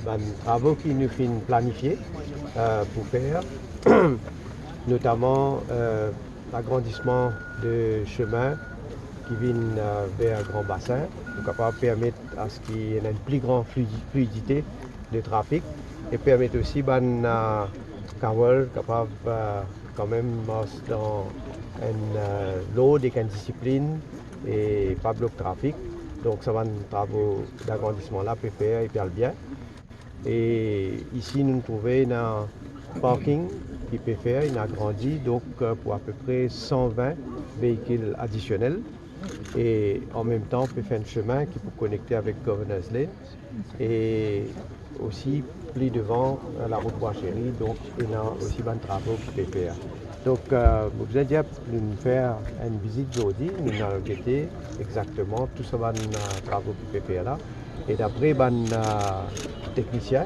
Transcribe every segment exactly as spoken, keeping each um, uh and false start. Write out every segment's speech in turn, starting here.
Bann travo ki nou finn planifie, eh, pou fer, notaman, eh, lagrandisman de semin ki vinn, eh, ver Gran Basin, pou kapav permet a se ki ena enn pli gran fluidi-, fluidite de trafik e permet osi bann, eh, kawal kapav, eh, kanmem mars dan enn, eh, lord ek enn disiplinn e pa blok trafik. Donk, sa bann travo lagrandisman la pe fer e pe al bien. E isi, nou trouve ena parking ki pe fer, ena agrandi, donk, eh, pou apepre san vin veikil adisionel. E an mem tan, pe fer enn semin ki pou konekte avek Governor's Lane. E osi, pli devan, eh, larout Bwa Seri, donk, ena osi bann travo ki pe fer. Donk, eh, mo bizin dir, nou fer enn vizit zordi, nou al gete exakteman tou sa bann, eh, travo ki pe fer la. E dapre bann, eh, teknisien,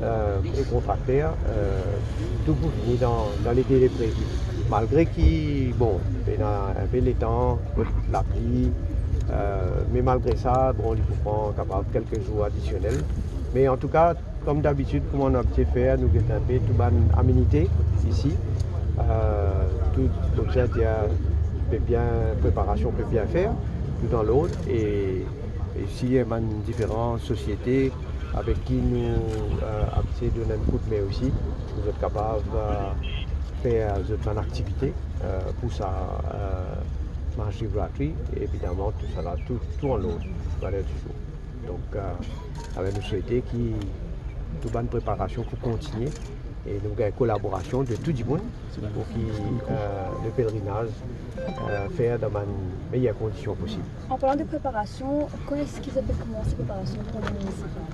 eh, e kontrakter, eh, tou pou fini dan, dan le dele previ. Malgre ki, bon, ena enpe letan, lapli, eh, me malgre sa, bon, li pou pran kapav kelke zour adisionel. Me antouka, kom dabitid, kouma nou abitie fer, nou get enpe tou bann aminite isi. Eh, tou, koumsa dir, pe bien, preparasion pe bien fer, tou dan lord, e, e si ena bann diferan sosiete avek ki nou, eh, abitie donn enn koudme osi, pou zot kapav, eh, fer zot bann aktivite, eh, pou sa, eh, Mahashivratri, evidaman, tou sa la, tou, tou an lord, valer dizour. Donk, eh, abe, nou swete ki tou bann preparasion pou kontinie e nou gagn kolaborasion de tou dimoun pou ki, eh, le pelerinaz, eh, fer dan bann meyer kondision posib. An parlan de preparasion, kan eski zot pe koumans preparasion pou le minisipal?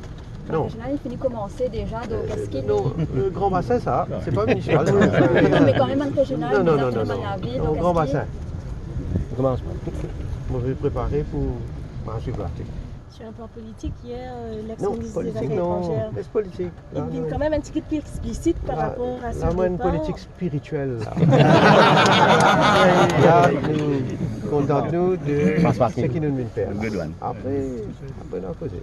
Non. Park Rezionnal, li fini koumanse deza, donk, eh, eski non, le Gran Basin, sa, se pa minisipal. Non, me kanmem, Park Rezionnal, non, non, non, non, non, Gran Basin. Koumans. Mo pe prepare pou Mahashivratri. Sur un plan politique, hier, euh, l'ex-ministre des Affaires étrangères, les politiques, il vient quand même un petit peu plus explicite par rapport à ce départ. Non, non, non. La, la, mwa, politik spiritiel, la. La, nou kontant nou de seki nou vinn fer la. Apre, apre, nou koze.